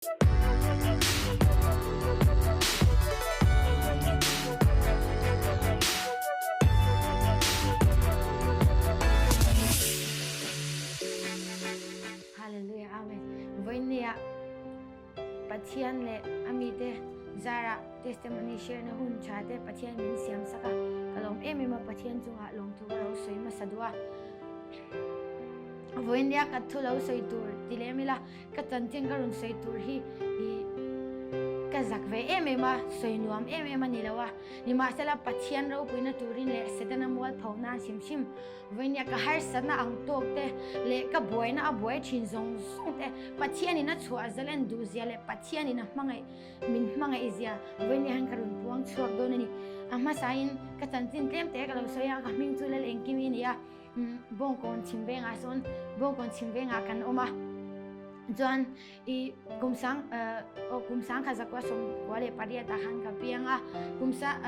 Hallelujah Amen Vawinia Pathian leh a mite zarah testimony share na hun tha te Pathian min siam sak a, ka lawm em em a Pathian chungah lawmthu ka lo sawi hmasa duh a. Vawinia ka thu lo sawi tur ti lem ila Ka chanchin ka rawn sawi tur hi i ka zak ve em em a, sawi nuam em em a ni lo a. Nimahsela Pathian ropuina turin leh Setana mualpho nan hrim hrim vawinia ka harsatna ang tawk te leh ka buaina a buai thin zawng zawng te Pathianin a chhuah zalen duh zia leh Pathianin a hmangaih min hmangaih zia vawinia hian ka rawn puang chhuak dawn a ni. A hmasain ka chanchin tlem te ka lo sawi a, ka hming chu Lal Engkimi a ni a. Bawngkawn chhim vengah sawn Bawngkawn chhim vengah kan awm a, chuan i kum sang aw kum sang kha zakua 98 ah khan ka piang a, kum sa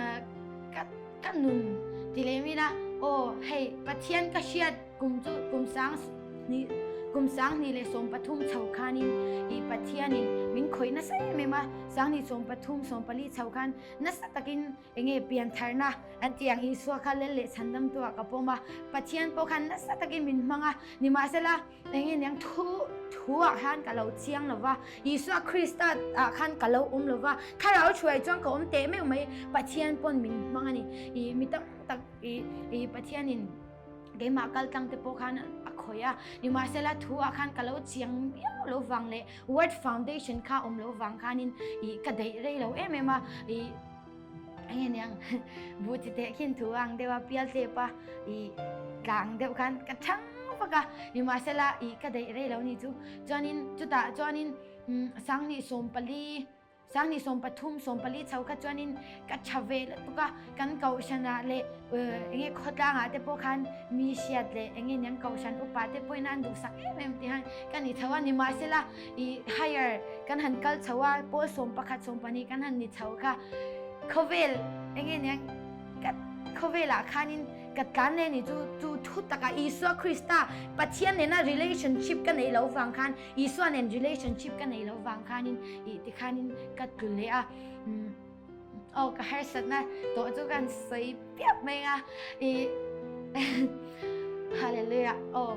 ka ka nun ti leh min a, aw hei Pathian ka hriat kum chu kum sang hnih kum sang hnih leh 13 chho khanin i Pathianin min khawih nasa em em a, sang hnih 13 14 chho khan nasa takin Enge piantharna an tih ang Isua kha lel leh chhandam tu ah ka pawm a, Pathian pawh khan nasa takin min hmang a, nimahsela enge niang thu thu ah khan ka lo chiang lo va, Isua Krista ah khan ka lo awm lo va, thlarau thuai chuan ka awm teh meuh mai, Pathian pawn min hmang a ni, ih mi tam tak ih ih Pathianin. Keimah kal tlang te pawh khan a khawih a, nimahsela thu ah khan ka lo chiang miau lo vang leh word foundation kha awm lo vang khanin ih ka daih rei lo em em a, ih eng nge niang buh chi teh khin thu ang deuh a pial tlep a ih tla ang deuh khan ka chhang vak a, nimahsela ih ka daih rei lo ni chu chuanin chutah chuanin sanghnih 14 Sangni 13, 14 chho kha chuanin ka tha ve lutuk a, kan kohhranah leh enge khawtlangah te pawh khan mi hriat leh enge niang kohhran upa te pawhin an duhsak em em tih han ka ni chho a, nimahsela ih higher kan han kal chho a, pawl 11, 12 kan han ni chho kha khawvel enge niang ka khawvelah khanin Ka tlan leh ni chu chu thu takah Isua Krista Pathian nena relationship ka neih loh vang khan Isua nen relationship ka neih loh vang khanin ih tikhanin ka tlu leh a aw ka harsatna tawh chu kan sawi piap mai a ih hallelujah aw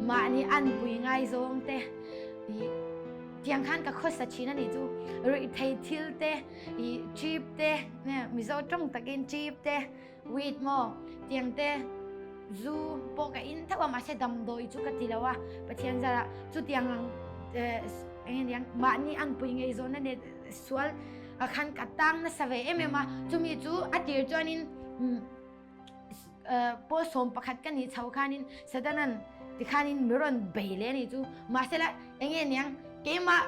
mahni anpui ngaizawng te ih tiang khan ka khawsa thin a nih chu ruihthei thil te I chip te, Mizo tawng takin chip te, weed maw, tiang te, zu pawh ka in theuh a, mahse damdawi chu ka ti lo a, Pathian zarah chutiang ang eng nge niang mahni anpui ngei zawn a nen sual ah khan ka tang nasa ve em em a, chumi chu a tir chuanin pawl 11 ka nih chho khanin Satanan tikhanin mi rawn bei leh a nih chu. Mahsela eng nge niang keimah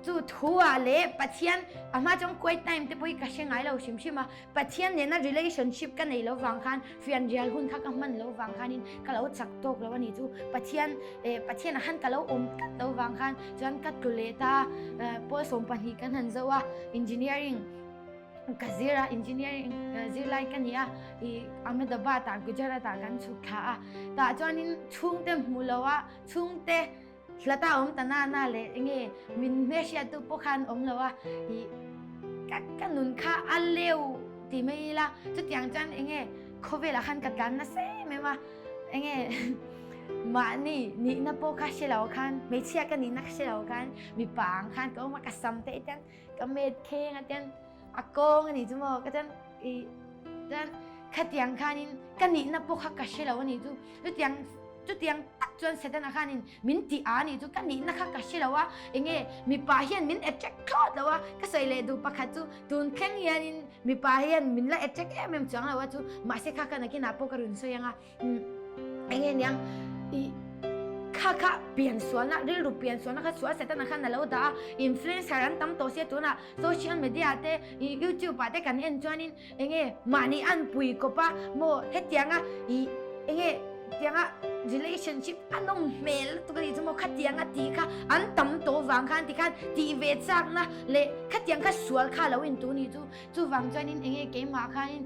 chu thu ah leh Pathian a hma chuan quiet time te pawh hi ka hre ngai lo hrim hrim a, Pathian nena relationship ka nei lo vang khan fianrial hun kha ka hman lo vang khanin ka lo chak tawk lo a nih chu. Pathian eh Pathian ah khan ka lo awm tlat lo vang khan chuan ka tlu leh ta pawl 12 kan han zo a engineering Ka zir a, engineering zirlai ka ni a, i Ahmedabad ah Gujarat ah kan chhuk thla a, tah chuanin chhungte hmu lo a, chhungte hlata awm ta na na leh enge min hmehriat tu pawh khan awm lo a, i ka ka nun kha a leu ti mai ila, chutiang chuan enge khawvelah khan ka tlan nasa em em a, enge mahni nihna pawh kha hre lo khan hmeichhia ka nihna hre lo khan mipa ang khan ka awm a, ka sam te hian Ka met kheng a tian a kawng a nih chu maw ka chuan i chuan khatiang khanin ka nihna pawh kha ka hre lo a nih chu chutiang chutiang tak chuan Setana khanin min tih a nih chu ka nihna kha ka hre lo a enge mipa hian min attract thlawt lo a ka sawi leh duh pakhat chu tun thleng hianin mipa hian min la attract em em chuang lo a chu mahse kha ka nakinah pawh ka rawn sawi ang a. Enge niang i kha kha pian sualna rilru pian sualna kha sual setana khan a lo dah a influencer an tam tawh sia tunah social media te i youtube ah te kan en chuanin enge mahni an pui kawp a maw hetianga i enge tianga relationship a nawm hmel lutuk a nih chu maw khatianga tih kha an tam tawh vang khan tikhan tih ve chakna leh khatiang kha sual kha a lo intu nih chu chuvang chuanin enge keimah khanin.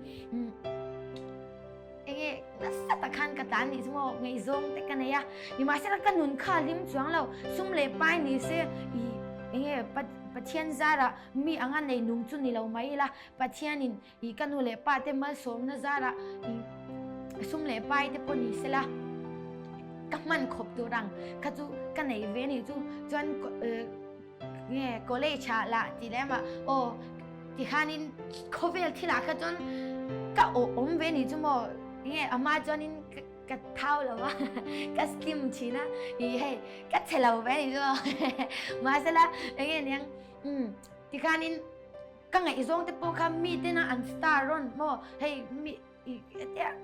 Enge. Enge nasa tak khan ka tlan nih chu maw ngaihzawng te ka nei a, nimahsela ka nun kha a hlim chuang lo, sum leh pai ni se ih enge Pathian zarah mi anga nei nung chu ni lo mai ila, Pathianin ih ka nu leh pa te malsawmna zarah ih sum leh pai te pawh ni sela ka hman khawp tur ang kha chu ka nei ve nih chu chuan Nge college ah lah ti lem ah aw tikhanin khawvel thil ah kha chuan ka awh awm ve ni chu maw nge a hma chuanin ka thau lo a ka slim thin a ih hei ka chhe lo ve ni chu maw mahsela enge niang umm tikhanin ka ngaihzawng te pawh kha mi tena an star rawn maw hei mi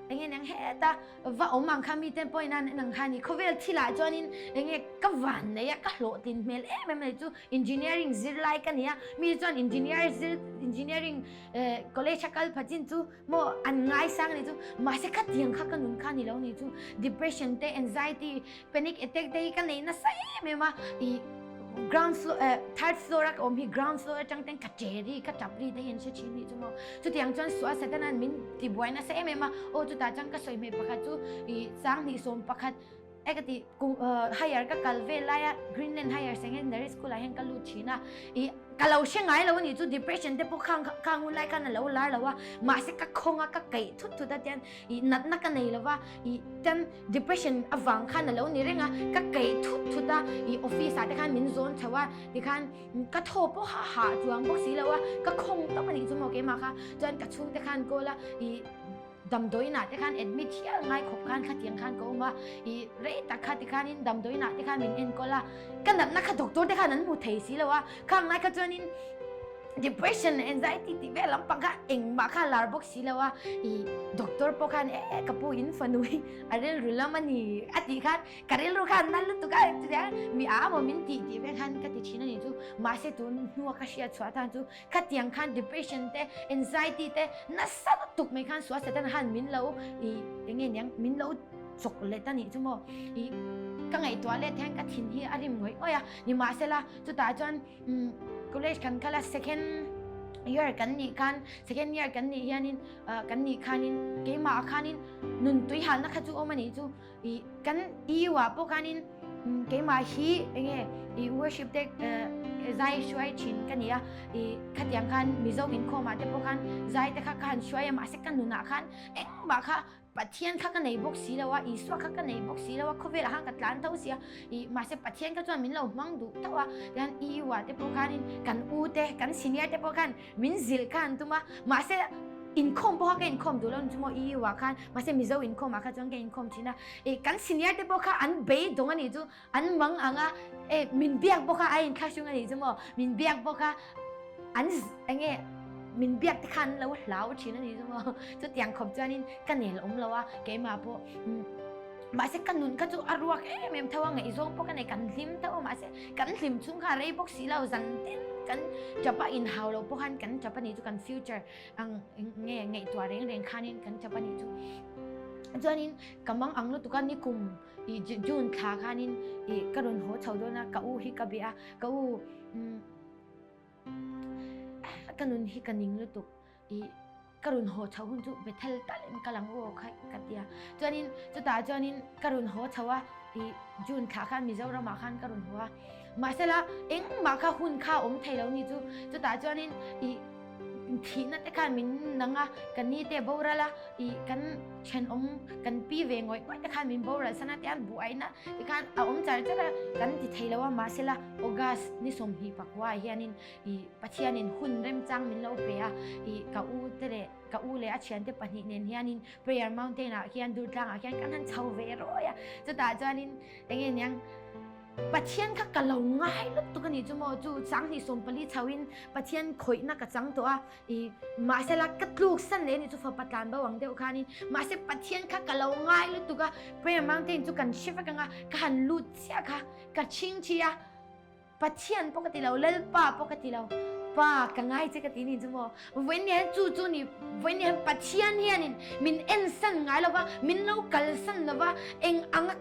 Enge nang heta va awm ang kha miten pawhin an en ang kha ni. Khawvel thilah chuanin enge ka van nei a, ka hlawhtlin hmel em em mai chu engineering zirlai ka ni a, mi chuan engineer zir engineering college a kal pha chin chu maw an ngaisang a ni chu. Mahse khatiang kha ka nun kha ni lo ni chu. Depression te anxiety Panic attack te hi ka nei nasa em em a, ih ground floor eh third floor a ka awm hi ground floor atang ten ka che ri ka tap ri te hi an hre thin nih chu maw. Chutiang chuan sual Satan-a'n min ti buai nasa em em a, aw chutah chuan ka sawi hmeh pakhat chu ih 2011 e ka tih kum higher ka kal vel laia Greenland Higher Secondary School ah hian ka lut thin a, ih Ka lo hre ngai lo a nih chu depression te pawh khang khang hun lai khan a lo lar lo a, mahse ka khawng a ka kaih thut thut a tian ih natna ka nei lo va ih tian depression avang khan a lo ni reng a, ka kaih thut thut a ih office ah te khan min zawn chho a tikhan ka thaw pawh ha hah chuang bawk si lo a, ka khawng tawp a nih chu maw keimah kha chuan ka chhungte khan call a ih. Damdawiinah te khan admit hial ngai khawp khan khatiang khan ka awm a, ih rei tak kha tikhanin damdawiinah te khan min enkawl a, ka natna kha doctor te khan an hmu thei si lo a, khang lai kha chuanin depression leh anxiety tih vel lampang kha engmah kha a lar bawk si lo a, ih doctor pawh khan e ka pu in fanu hi a rilru lam a ni a tih khan ka rilru khan na lutuk a, chutiang mi a amaw min tih tih vel khan ka ti thin a nih chu, mahse tun hnua ka hriat chhuah tan chu Khatiang khan depression te, anxiety te nasa lutuk mai khan sual Satan khan min lo i enge niang min lo chawk let a nih chu maw. I ka ngaihtuah let hian ka thin hi a rim ngawih ngawih a, nimahsela chutah chuan college kan kal a second year kan nih khan second year kan nih hianin kan nih khanin keimah ah khanin nun tui halna kha chu awm a nih chu. I kan EU ah pawh khanin keimah hi enge i worship te zai hruai thin ka ni a, i khatiang khan Mizo inkhawm ah te pawh khan zai te kha ka han hruai a mahse ka nunah khan engmah kha Pathian kha ka nei bawk si lo a, Isua kha ka nei bawk si lo a, khawvelah khan ka tlan tho si a, i mahse Pathian kha chuan min lo hmang duh tho a, tihian EU ah te pawh khanin kan u te kan senior te pawh khan min zilh kha an tum a, mahse inkhawm pawh kha ka inkhawm duh lo ni chu maw EU ah khan mahse Mizo inkhawm ah kha chuan ka inkhawm thin a, ih kan senior te pawh kha an beidawng a nih chu an mang ang a, eh min biak pawh kha a inthlahrung a nih chu maw min biak pawh kha an eng nge min biak te kha an lo hlau thin a nih chu maw chutiang khawp chuanin ka nel awm lo a keimah pawh mahse ka nun kha chu a ruak em em tho a ngaihzawng pawh ka nei kan hlim tho a mahse kan hlim chhung kha a rei bawk si lo zan tin kan tap a inhau lo pawh khan kan tap a nih chu kan future ang nge ngaihtuah reng reng khanin kan tap a nih chu chuanin ka mang ang lutuk a nikum i June thla khanin i ka rawn haw chho dawn a ka u hi ka bia a ka u ka nun hi ka ning lutuk i ka rawn haw chho hun chu Bethel talin ka lang aw kha ka ti a. Chuanin chutah chuanin ka rawn haw chho a, i June thlah khan Mizoramah khan ka rawn haw a. Mahsela engmah kha hun kha awm thei lo ni chu chutah chuanin i thihna te khan min nang a, ka ni te boral a, i kan thenawm kan pi ve ngawih ngawih te khan min boral san a tiang buaina tikhan a awm char char a, kan ti thei lo a. Mahsela August ni 24 ah hianin I Pathianin hun remchang min lo pe a, i ka u te leh ka u leh a thiante pahnih nen hianin Prayer Mountain ah khian Durtlang ah khian kan han chho ve rawi a, chutah chuanin enge niang Pathian kha ka lo ngai lutuk a nih chu maw, chu 2014 chho in Pathian khawihna ka chang tawh a, i mahsela ka tluk san leh a nih chu fapa tlan bo ang deuh khanin mahse Pathian kha ka lo ngai lutuk a, Prayer Mountain chu kan hre vek ang a, ka han lut chiah kha ka chhingchhi a. Pathian pawh ka ti lo, Lalpa pawh ka ti lo, Pa ka ngai che ka ti ni chu maw? Vawiin hian chu chu ni, vawiin hian Pathian hianin min ensan ngai lo va, min lo kalsan lo va, eng anga.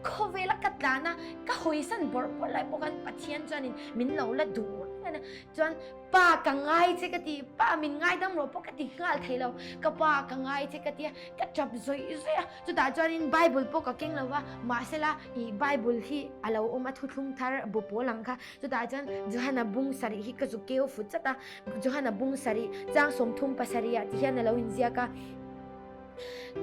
Khawvela ka tlan a, ka hawisan bawrh bawrh lai pawh khan Pathian chuanin min lo la duh reng a. Chuan Pa ka ngai che ka ti, Pa min ngaidam rawh pawh ka ti nghal thei lo, ka pa ka ngai che ka ti a, ka tap zawih zawih a. Chutah chuanin Bible pawh ka keng lo va, mahsela ih Bible hi a lo awm a thuthlung thar bu pawl ang kha. Chutah chuan Johana bung sarih hi ka zu keu fut chat a, Johana bung sarih chang 37 ah ti hian a lo inziak a.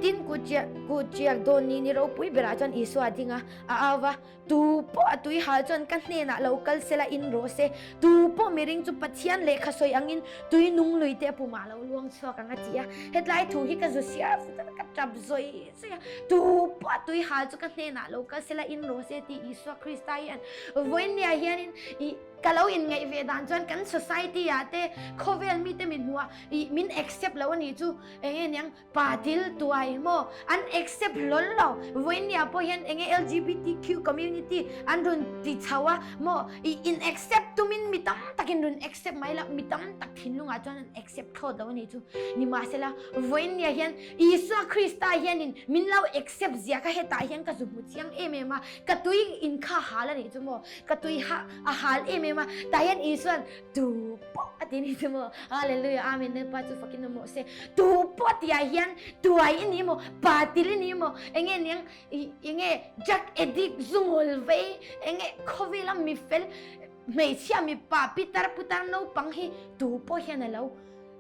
Tin kut chiah kut chiak dawn ni ni ropui berah chuan Isua a ding a, a au va, Tu pawh a tui hal chuan ka hnenah lo kal sela in rawh se, tu pawh miring chu Pathian lehkha sawi angin tui nung lui te a pumah lo luang chhuak ang a ti a. Hetlai thu hi ka zu siar fut a, ka tap zawih zawih a, Tu pawh a tui hal chu ka hnenah lo kal sela in rawh se tih Isua Krista hian vawinia hianin ih ka lo inngaih ve dan chuan kan society ah te khawvel mite min hmuh a ih min accept lo a nih chu. Enge niang pa til tuai maw an accept hlawl lo vawinia pawh hian enge LGBTQ community an rawn ti chho a maw i in accept tumin mi tam takin rawn accept mai la mi tam tak thinlungah chuan an accept thlawt lo a nih chu nimahsela vawinia hian Isua Krista hianin min lo accept zia kha hetah hian ka zu hmu chiang em em a ka tui in kha hal a nih chu maw ka tui ha a hal em em a tah hian Isuan Tu pawh a ti ni chu maw? Hallelujah, Amen, Lalpa chu fakin awm rawh se. Tu pawh tihah hian tuai i ni maw, pa til i ni maw, enge niang, enge drug addict zungawl vei, enge khawvela mi fel, hmeichhia mipa pitar putar naupang hi tu pawh hian a lo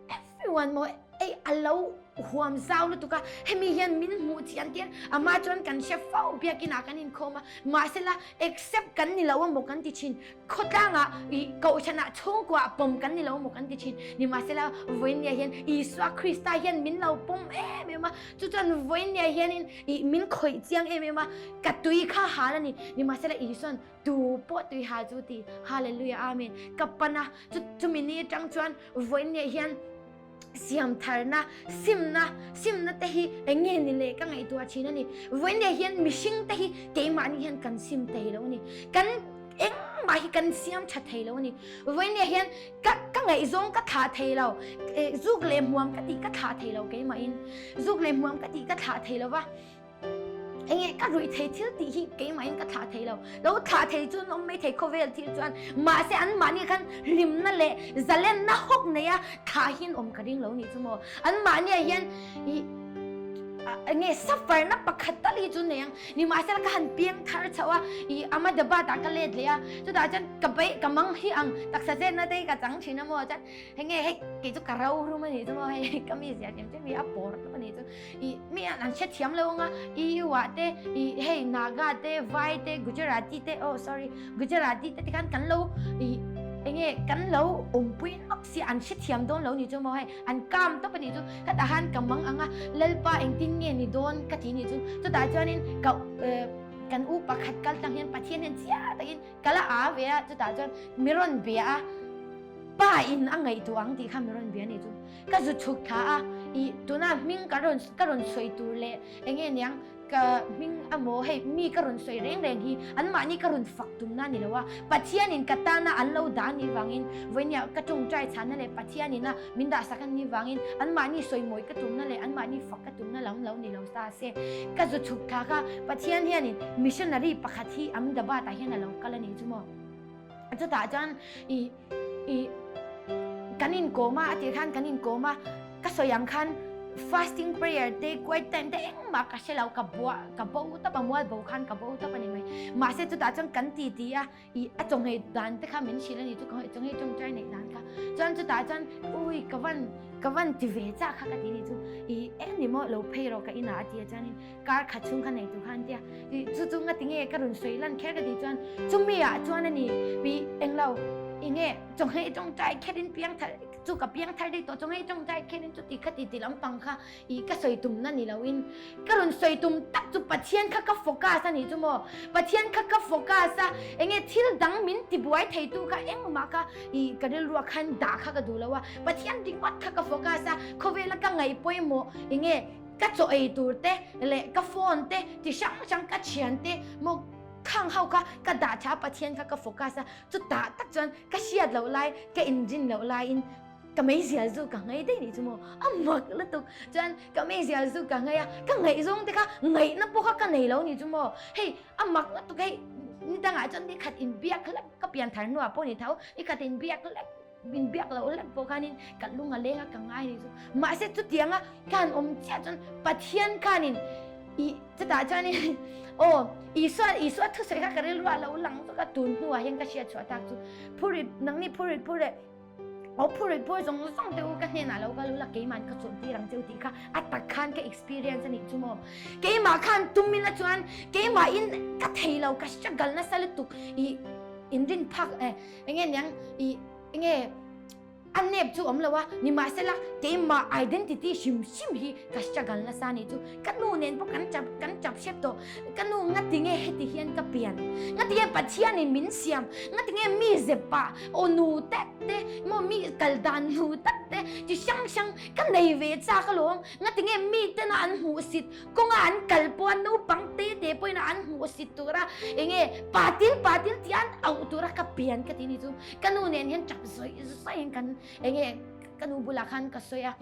everyone maw ei a lo huam zau lutuk a, hemi hian min hmuh chian tir, amah chuan kan hre fo biakinah kan inkhawm a, mahsela accept kan ni lo a maw kan ti thin, Khawtlangah i kohhranah chhungkuah pawm kan ni lo maw kan ti thin. Nimahsela vawiinnia hian Isua Krista hian min lo pawm em em a, chu chuan vawiinnia hianin i min khawih chiang em em a, ka tui kha hal a ni. Nimahsela Isuan tu pawh tui hal chu ti, Hallelujah Amen, ka pan a, chu chumi ni atang chuan vawiinnia hian siam tharna, simna, simna te hi eng nge ni le ka ngaihtuah thin a ni. Vawiinnia hian mihring te hi keimahni hian kan sim thei lo a ni. Kan engmah hi kan siam tha thei lo a ni. Vawiinnia hian ka ka ngaihzawng ka thlah thei lo, zuk leh hmuam ka tih ka thlah thei lo keimahin, zuk leh hmuam ka tih ka thlah thei lo va. Enge ka ruih thei thil tih hi keimahin ka thlah thei lo. Lo thlah thei chu an awm mai thei khawvel thil chuan mahse anmahni khan hlimna leh zalenna hawk neia thlah hi an awm ka ring lo nih chu maw. Anmahniah hian ih enge suffer na pakhat tal hi chu nei ang. Nimahsela ka han piang thar chhoh a ih Ahmedabad ah ka let leh a chutah chuan ka bei ka mang hi ang taksa chetna te hi ka chang thin a maw chuan enge hei kei chu ka ro rum a nih chu maw hei ka mi zia chem chem hi a pawr tawp a nih chu. I mi an an hrethiam lo anga EU ah te i hei Naga te Vai te Gujarati te oh sorry Gujarati te tikhan kan lo i enge kan lo awmpui nawk si an hrethiam dawn lo ni chu maw hei an kam tawp a nih chu hetah khan ka mang anga Lalpa engtin nge ni dawn ka ti nih chu chutah chuanin ka kan u pakhat kal tlang hian Pathian hian chiah takin ka la a ve a chutah chuan mi rawn bia a pa in a ngaihtuah ang tih kha mi rawn bia a nih chu. Ka zu chhuk thla a, ih tuna hming ka rawn ka rawn sawi tur leh eng nge niang ka hming amaw hei mi ka rawn sawi reng reng hi anmahni ka rawn fak tumna a ni lo a, Pathianin ka tana an lo dah anih vangin vawinia ka tawngtai chhanna leh Pathianina min dahsak anih vangin anmahni sawimawi ka tumna leh anmahni fak ka tumna lam lo ni lo ta se. Ka zu chhuk thla kha Pathian hianin missionary pakhat hi Ahmedabad ah hian a lo kal a nih chu maw. Chutah chuan ih ih kan inkawm a, a tih khan kan inkawm a, ka sawi ang khan fasting prayer te quiet time te engmah ka hre lo, ka buah ka bo tawp a, mual bo khan ka bo tawp a ni mai. Mahse chutah chuan kan ti ti a, ih a chawnghei dan te kha min hrilh a ni chu, chawnghei tawngtai neih dan kha. Chuan chutah chuan ui ka van ka van ti ve chah kha ka ti ni chu, ih eng ni maw lo phei rawh ka inah a ti a chuanin Kar khat chhung kha nei tur khan tia chu chu nga tinge ka rawn sawi lan kher ka tih chuan chumi ah chuan a ni pi englo enge chawnghei tawngtai kher in piang thar chu ka piang thar daih tawh chawnghei tawngtai kher in chuti kha ti ti lampang kha ih ka sawi tum na ni lo in ka rawn sawi tum tak chu Pathian kha ka focus a nih chu maw Pathian kha ka focus a enge thil dang min ti buai thei tu kha engmah kha ih ka rilruah khan dah kha ka duh lo a Pathian ringawt kha ka focus a khawvela ka ngaih pawimawh enge Ka chaw ei tur te leh ka phone te ti hrang hrang ka thian te maw khang ho kha ka dah tha Pathian kha ka focus a chutah tak chuan ka hriat loh lai ka inrin loh laiin Ka meizial chu ka ngaih daih nih chu maw? A mak lutuk. Chuan ka meizial chu ka ngaih a, ka ngaihzawng te kha ngaihna pawh kha ka nei lo nih chu maw? Hei a mak lutuk hei ni dangah chuan ni khat inbiak hlek ka pian thar hnuah pawh ni tho, ni khat inbiak hlek inbiak loh hlek pawh khanin ka lung a leng a ka ngai nih chu. Mahse chutianga ka han awm chiah chuan Pathian khanin ih chutah chuanin aw Isua Isua thusawi kha ka rilru ah lo lang zawk a tun hnuah hian ka hriat chhuah tak chu phurit nangni phurit phuret Aw phur phur zawng zawng te u ka hnenah lo kal ula keiman ka chawlh tir ang cheu tih kha a tak khan ka experience a nih chu maw. Keimah khan tum ila chuan keimah in ka thei lo ka struggle nasa lutuk i inrin phak eh enge niang i enge a nep chu awm lo a nimahsela keimah identity hrim hrim hi ka struggle nasa a nih chu. Ka nu nen pawh kan chap kan chap hrep tawh. Ka nu ngati nge heti hian ka pian? Ngati nge Pathianin min siam? Ngati nge mi zepah aw nu tak te maw mi kal dan nu tak te chi hrang hrang ka nei ve chak alawm. Ngati nge mi tena an hmuhsit kawnga an kal pawh a naupang te te pawhin an hmuhsit tura enge patil patil tih an auh tura ka pian ka ti ni chu. Ka nu nen hian chap zawih zawih in kan enge Ka nu bulah khan ka sawi a,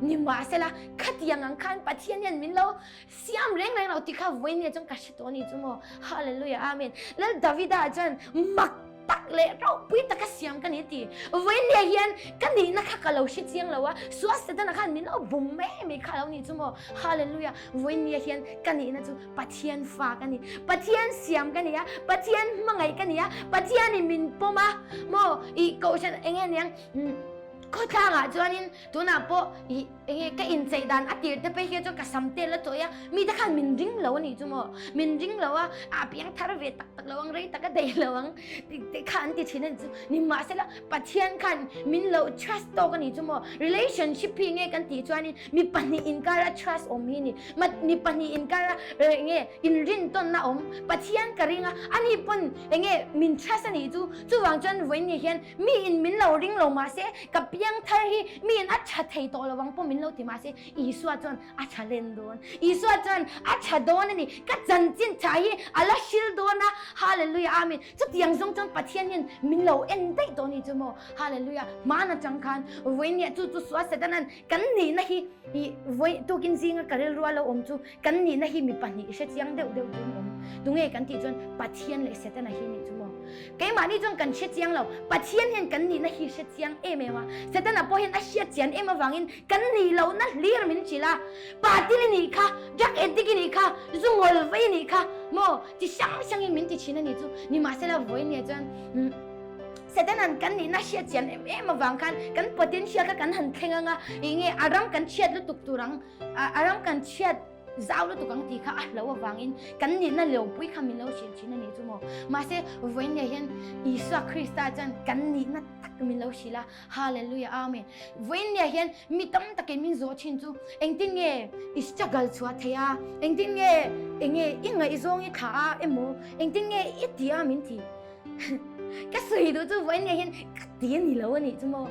nimahsela khatiang ang khan Pathian hian min lo siam reng reng lo tih kha vawiin chuan ka hre tawh a ni chu maw. Hallelujah Amen. Lal Davida chuan mak tak leh ropui taka siam ka ni ti. Vawiin hian ka nihna kha ka lo hre chiang lo a, sual Setana khan min lo bum mai mai kha lo ni chu maw. Hallelujah. Vawiin hian ka nihna chu Pathian fa ka ni. Pathian siam ka ni a, Pathian hmangaih ka ni a, Pathianin min pawm a maw. I kohhran eng nge niang Khawtlangah chuanin tunah pawh ih enge ka incheih dan a tir te phei hian chuan ka sam te la chawi a, mite khan min ring lo a nih chu maw, min ring lo a, a piang thar ve tak tak lo ang, rei tak a daih lo ang tih te kha an ti thin a nih chu. Nimahsela Pathian khan min lo trust tawk a nih chu maw, relationship hi nge kan tih chuanin mi pahnih inkara trust awm hi a ni, mi pahnih inkara enge inrintawnna awm, Pathian ka ring a, ani pawn enge min trust a nih chu, chuvang chuan vawiin hian Mi in min lo ring lo mahse, ka piang thar hi mi in a tha thei tawh lo ang pawh min lo ti mahse, Isua chuan a tha len dawn. Isua chuan a tha dawn a ni. Ka chanchin tha hi a la hril dawn a. Hallelujah Amen. Chutiang zawng chuan Pathian hian min lo en daih tawh a ni chu maw. Hallelujah. Hmaan atang khan vawinia chu chu sual Setanan kan nihna hi i vawi tukin zinga ka rilru a lo awm chu kan nihna hi mi pahnih hre chiang deuh deuh tur awm. Tunge kan tih chuan Pathian leh Setana hi a nih chu maw. Keimahni chuan kan hre chiang lo. Pathian hian kan nihna hi hre chiang em em a. Setana pawh hian a hriat chian em avangin kan nih lohna hlir min hrilh a. Patil i nih kha, drug addict i nih kha, zu ngawl vei i nih kha maw chi hrang hrangin min ti thin a nih chu. Nimahsela vawiin chuan Setana'n kan nihna hriat chian em em avang khan kan potential kha kan han thleng ang a, ih nge a ram kan chhiat lutuk tur ang, a ram kan chhiat Zau lutuk ang tih kha a hlo avangin kan nihna leupui kha min lo hrilh thin a nih chu maw. Mahse, vawiin leh hian Isua Krista chuan kan nihna tak min lo hrilh a. Hallelujah, Amen. Vawiin leh hian mi tam takin min zawh thin chu engtin nge i struggle chhuah theih a, engtin nge enge i ngaihzawng i thlah a emaw, engtin nge i ti a min ti. Ka sawi duh chu vawiin leh hian ka ti a ni lo a nih chu maw?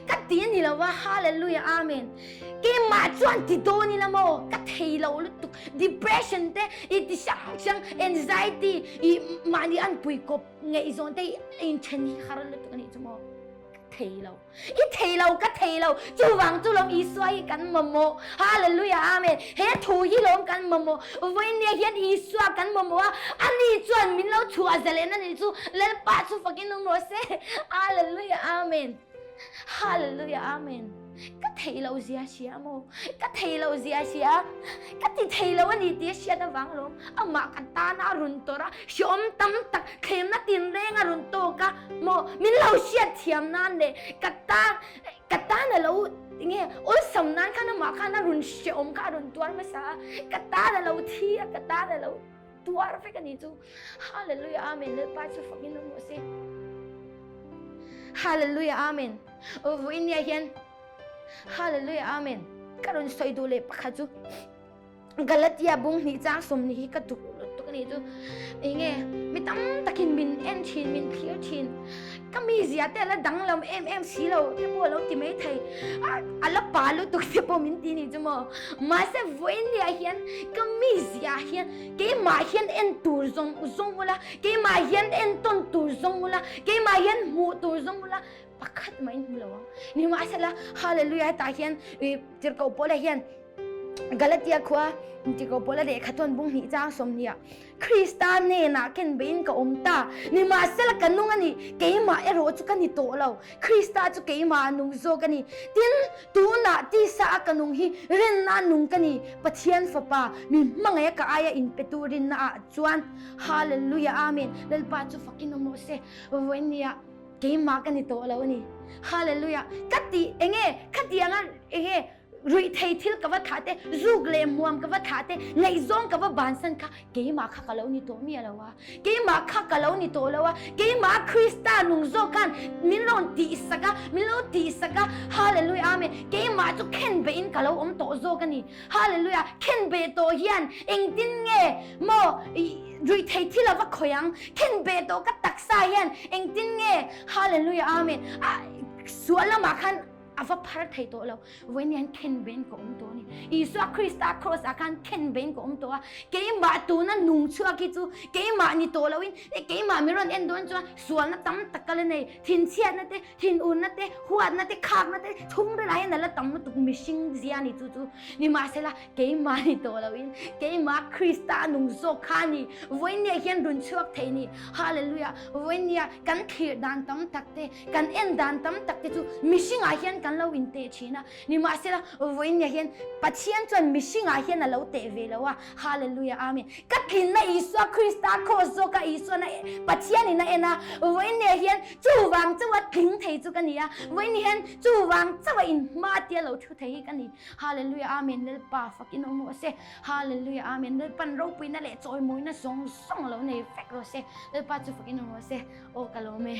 Ka ti a ni lo va, Hallelujah, Amen. Keimah chuan ti dawn ila maw? Ka thei lo lutuk, depression te, i ti hrang hrang, anxiety, i mahni anpui kawp ngaihzawn te hi a inthen hi har lutuk a nih chu maw? Ka thei lo. I thei lo, ka thei lo. Chuvang chu lawm Isua hi kan mamawh. Hallelujah, Amen. He thu hi lawm kan mamawh. Vawinia hian Isua kan mamawh a, ani chuan min lo chhuah zalen a nih chu. Lalpa chu fakin awm rawh se. Hallelujah, Amen. Hallelujah, Amen. Ka thei lo zia hria maw? Ka thei lo zia hria. Ka ti thei lo a ni tih a hriat avang lawm. Amah ka tana a rawn tawrh a, hreawm tam tak thlemna tinreng a rawn tawk a maw? Min lo hriat thiam nan leh ka tan ka tan a lo enge awlsam nan khan amah khan a rawn hreawm kha a rawn tuar hmasa a, ka tan a lo thi a, ka tan a lo tuar vek a ni chu. Hallelujah Amen Lalpa chu fakin awm rawh se. Hallelujah Amen. Vawiin hian Hallelujah Amen. Ka rawn sawi duh leh pakhat chu Galatia bung hnih chang 20 hi ka duh lutuk a nih chu. Enge mi tam takin min en thin, min thlir thin. Ka mizia te ala danglam em em si lo te pawh alo ti mai thei. A la pa lutuk te pawh min ti nih chu maw. Mahse vawiin ni ah hian ka mizia hian keimah hian en tur zawng zawng ula, keimah hian entawn tur zawng ula, keimah hian hmuh tur zawng ula. Pakhat mah in hmu lo ang. Nimahsela, Hallelujah, hetah hian Tirhkoh Paula hian Galatia khua Tirhkoh Paula lehkha chuan bung hnih chang 20 ah Krista hnenah ken beiin ka awm ta. Nimahsela ka nung a ni, keimah erawh chu ka ni tawh lo. Krista chu keimah a nung zawk a ni. Tin, tunah tisa a ka nung hi rinna a nung ka ni, Pathian Fapa, mi hmangaih a ka aia inpetu rinna ah chuan. Hallelujah, Amen. Lalpa chu fakin awm rawh se. Vawinia keimah ka ni tawh lo a ni. Hallelujah. Ka tih enge khatianga enge ruih thei thil ka va thah te, zuk leh hmuam ka va thah te, ngaihzawng ka va bansan kha keimah kha ka lo ni tawh miah lo a. Keimah kha ka lo ni tawh lo a. Keimah Krista nung zawk khan min rawn tihsak a, min lo tihsak a. Hallelujah. Amen. Keimah chu khen beihin ka lo awm tawh zawk a ni. Hallelujah. Khen beh tawh hian engtin nge maw ruih thei thil a va khawih ang? Khen beh tawh ka taksa hian engtin nge? Hallelujah. Amen. Sual lamah khan a va phar thei tawh lo. Vawiin hian khen bein ka awm tawh a ni. Isua Krista cross ah khan khen bein ka awm tawh a. Keimah tuna nung chhuak hi chu keimah ni tawh loin keimah mi rawn en dawn chuan sualna tam tak ka la nei. Thinchhiatna te, thinurna te, huatna te, khakna te chhungril ah hian a la tam lutuk mihring zia ni chu chu. Nimahsela keimah ni tawh loin keimah Krista nung zawk kha a ni. Vawiin hian rawn chhuak thei ni. Hallelujah. Vawiin kan thlir dan tam tak te, Kan en dan tam tak te chu mihringah hian kan lo inteh thin a, nimahsela vawiinah hian Pathian chuan mihringah hian a lo teh ve lo a, Hallelujah Amen. Ka tlinna Isua Krista kraws zawka Isuan a Pathianin a en a, vawiinah hian chuvang chauha tling thei chu ka ni a, vawiinah hian chuvang chauha inhma tia lo thu thei hi ka ni. Hallelujah Amen Lalpa fakin awm rawh se. Hallelujah Amen Lalpan ropuina leh chawimawina zawng zawng lo nei vek rawh se. Lalpa chu fakin awm rawh se. Aw ka lawm e.